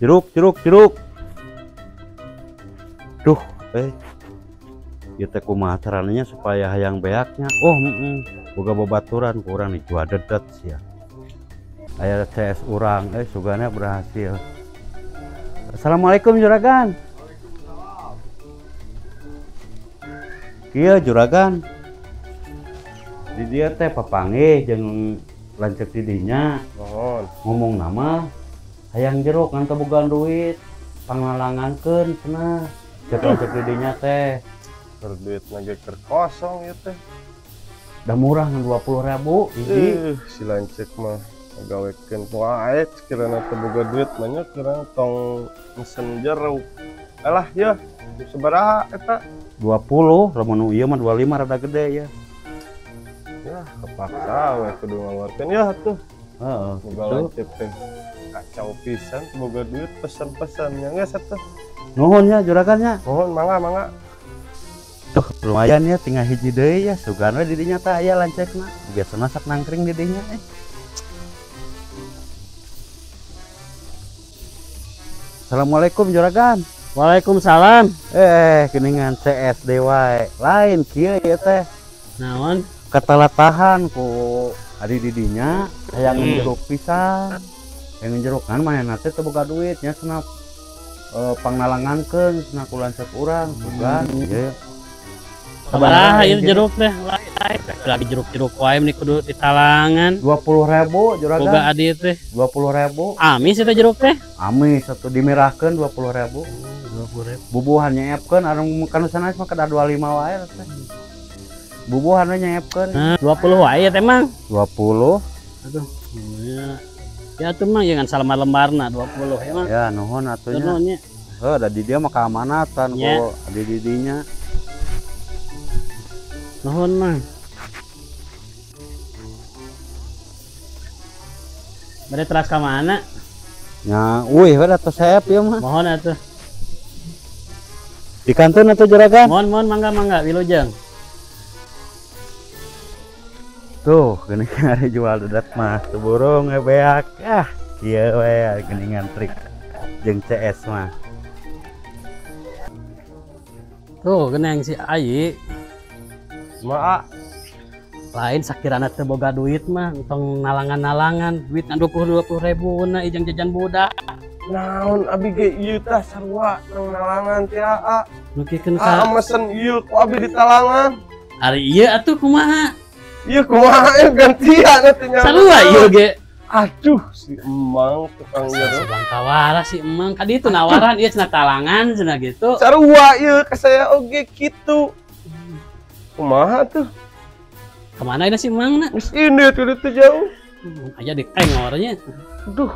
Jeruk, jeruk, jeruk. Duh, ieu teh kumaha caranya supaya hayang beaknya? Oh, boga babaturan kurang dijual dedet sia. Aya CS urang, sugana berhasil. Assalamualaikum juragan. Kieu juragan. Di dieu teh papanggih jeung lanceuk di dinya. Mohon. Ngomong nama hayang jeruk ngan teu boga duit, panglalangankeun cenah. Cek lanceuk di dinya teh. Keur duit ge keur kosong ieu teh. Da murah ngan 20.000 hiji. Si lanceuk mah gawekeun wae kirana teu boga duit mah nya kirana tong mesen jeruk. Alah yeuh, sabaraha eta? 20, lamun nu ieu mah 25 rada gede ya. Ya, kepaksa we kudu ngaluarkeun ya atuh. Heeh, boga lanceuk teh. Kacau pisan boga duit pesan-pesannya geus atuh. Nuhun nya juragannya. Nuhun, mangga mangga. Tuh, lumayan ya tinggal hiji deui ya, sugan we di dinya teh aya lanceukna. Biasana sok nangkring di dinya Assalamualaikum juragan. Waalaikumsalam. Geuningan CS wae. Lain kieu ieu teh. Naon? Ketelatahan ku adi di dinya hayang jeruk pisan. Hayang jeruk kan manehna teh teu boga duit nya cenah pangnalangankeun cenah ku lanceuk urang sugan ieu. Sabaraha ieu jeruk teh? Lagi jeruk-jeruk wae meni kudu ditalangan. 20.000 juragan. Boga adi teh 20.000. Amis eta jeruk teh? Amis atuh dimirahkeun 20.000. 20.000. Bubuhan nyeepkeun anu kanu sanes mah kedah 25 wae teh. Bubuhan we nyeepkeun. Nah, 20 wae teh mang. 20. Aduh. Ya. Ya atuh mang jangan salembar-lembarna 20 ya mang. Ya nuhun atuh nya. Nuhun nya. Heuh da di dieu mah kaamanatan ku adi di dinya. Nuhun mang. Bade teras ka mana? Nya, uih we atuh seep ieu mah. Mohon atuh. Di kantun atuh juragan. Mohon mohon mangga mangga wilujeng. Tuh, geuningan ari jual dedet mah teu burung we beak. Ah, kieu we geuningan trik jeung CS mah. Tuh, geuning si Ayi. Maa lain sakirana teu boga duit mah entong nalangan-nalangan duit 20 ribu na ijang jajan budak. Naon abi ge ieu tah sarua nang nalangan teh aa. Nu kikeun ka mesen ieu ku abi ditalangan. Ari ieu atuh kumaha? Ieu kumaha ieu gantian atuh nya. Sarua ieu ge. Aduh si emang tukang jeruk. Si Bangkawara si emang ka ditu nawaran ieu cenah talangan cenah gitu. Sarua ieu ka saya oge kitu. Kumaha tuh? Kemana ini si emang nak? Geus ini tuh itu jauh. Aja ditengornya. Aduh.